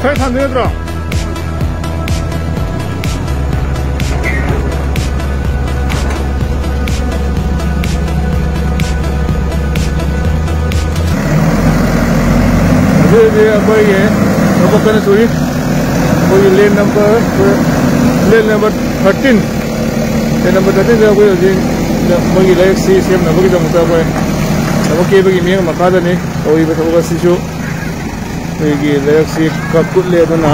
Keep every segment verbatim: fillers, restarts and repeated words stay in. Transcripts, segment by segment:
ꯁ꯭ꯋꯥꯏ ꯊꯥꯟꯗꯣꯏ ꯅꯠꯇ꯭ꯔꯣ? ꯍꯧꯖꯤꯛ ꯍꯧꯖꯤꯛ ꯑꯩꯈꯣꯏꯒꯤ ꯊꯕꯛ ꯀꯟꯅ ꯁꯨꯔꯤ꯫ ꯑꯩꯈꯣꯏꯒꯤ ꯂꯦꯟ ꯅꯝꯕꯔ, ꯂꯦꯟ ꯅꯝꯕꯔ ꯊꯥꯔꯇꯤꯟ, ꯂꯦꯟ ꯅꯝꯕꯔ ꯊꯥꯔꯇꯤꯟꯗ ꯑꯩꯈꯣꯏ ꯍꯧꯖꯤꯛ ꯃꯣꯏꯒꯤ ꯂꯩꯔꯛꯁꯤ ꯁꯦꯝꯅꯕꯒꯤꯗꯃꯛꯇ ꯑꯩꯈꯣꯏ ꯊꯕꯛ ꯀꯦꯕꯒꯤ ꯃꯤꯠꯌꯦꯡ ꯃꯈꯥꯗꯅꯤ ꯇꯧꯔꯤꯕ ꯊꯕꯛ ꯑꯁꯤꯁꯨ꯫ ꯑꯩꯈꯣꯏꯒꯤ ꯂꯩꯔꯛꯁꯤ ꯈꯔ ꯀꯨꯠꯂꯦ, ꯑꯗꯨꯅ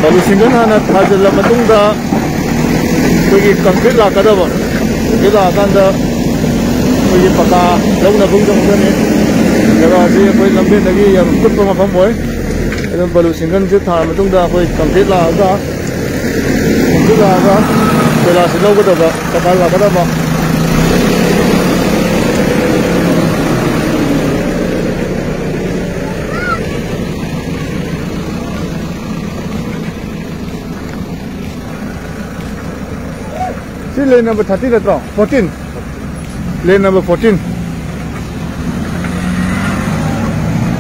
ꯕꯥꯂꯨ ꯁꯤꯡꯒꯜ ꯍꯥꯟꯅ ꯊꯥꯖꯤꯜꯂ ꯃꯇꯨꯡꯗ ꯑꯩꯈꯣꯏꯒꯤ ꯀꯪꯀ꯭ꯔꯤꯠ ꯂꯥꯛꯀꯗꯕ, ꯀꯪꯀ꯭ꯔꯤꯠ ꯂꯥꯛꯑꯀꯥꯟꯗ ꯑꯩꯈꯣꯏꯒꯤ ꯄꯀꯥ ꯂꯧꯅꯕꯒꯤꯗꯃꯛꯇꯅꯤ꯫ ꯖꯒꯥꯁꯤ ꯑꯩꯈꯣꯏ ꯂꯝꯕꯦꯟꯗꯒꯤ ꯌꯥꯝ ꯀꯨꯠꯄ ꯃꯐꯝ ꯑꯣꯏ꯫ ꯑꯗꯨꯅ ꯕꯥꯂꯨ ꯁꯤꯡꯒꯜꯁꯦ ꯊꯥꯔ ꯃꯇꯨꯡꯗ ꯑꯩꯈꯣꯏ ꯀꯪꯀ꯭ꯔꯤꯠ ꯂꯥꯛꯑꯒ, ꯀꯪꯀ꯭ꯔꯤꯠ ꯂꯥꯛꯑꯒ ꯀꯣꯏꯂꯥꯁꯁꯤ ꯂꯧꯒꯗꯕ, ꯄꯀꯥ ꯂꯥꯛꯀꯗꯕ꯫ ꯁꯤ ꯂꯦꯟ ꯅꯝꯕꯔ ꯊꯥꯔꯇꯤ ꯅꯠꯇ꯭ꯔꯣ? ꯐꯣꯔꯇꯤꯟ꯫ ꯂꯦꯟ ꯅꯝꯕꯔ ꯐꯣꯔꯇꯤꯟ꯫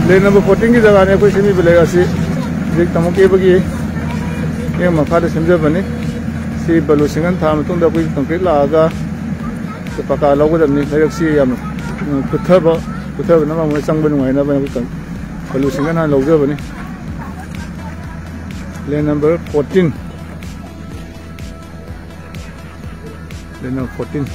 ꯂꯦꯟ ꯅꯝꯕꯔ ꯐꯣꯔꯇꯤꯟꯒꯤ ꯖꯒꯥꯅꯤ ꯑꯩꯈꯣꯏ ꯁꯦꯝꯃꯤꯕ ꯂꯩꯔꯛ ꯑꯁꯤ꯫ ꯍꯧꯖꯤꯛ ꯇꯥꯃꯣ ꯀꯦꯕꯒꯤ ꯃꯤꯠꯌꯦꯡ ꯃꯈꯥꯗ ꯁꯦꯝꯖꯕꯅꯤ꯫ ꯁꯤ ꯕꯥꯂꯨ ꯁꯤꯡꯒꯜ ꯊꯥ ꯃꯇꯨꯡꯗ ꯑꯩꯈꯣꯏ ꯀꯪꯀ꯭ꯔꯤꯠ ꯂꯥꯛꯑꯒ ꯄꯀꯥ ꯂꯧꯒꯗꯕꯅꯤ꯫ ꯂꯩꯔꯛꯁꯤ ꯌꯥꯝꯅ ꯀꯨꯠꯊꯕ, ꯀꯨꯠꯊꯕꯅ ꯃꯔꯝ ꯑꯣꯏꯔꯒ ꯆꯪꯕ ꯅꯨꯡꯉꯥꯏꯅꯕ ꯑꯩꯈꯣꯏ ꯕꯥꯂꯨ ꯁꯤꯡꯒꯜ ꯍꯥꯟꯅ ꯂꯧꯖꯕꯅꯤ꯫ ꯂꯦꯟ ꯅꯝꯕꯔ ꯐꯣꯔꯇꯤꯟ꯫ ꯂꯦꯟ ꯅꯝꯕꯔ ꯐꯣꯔꯇꯤꯟ꯫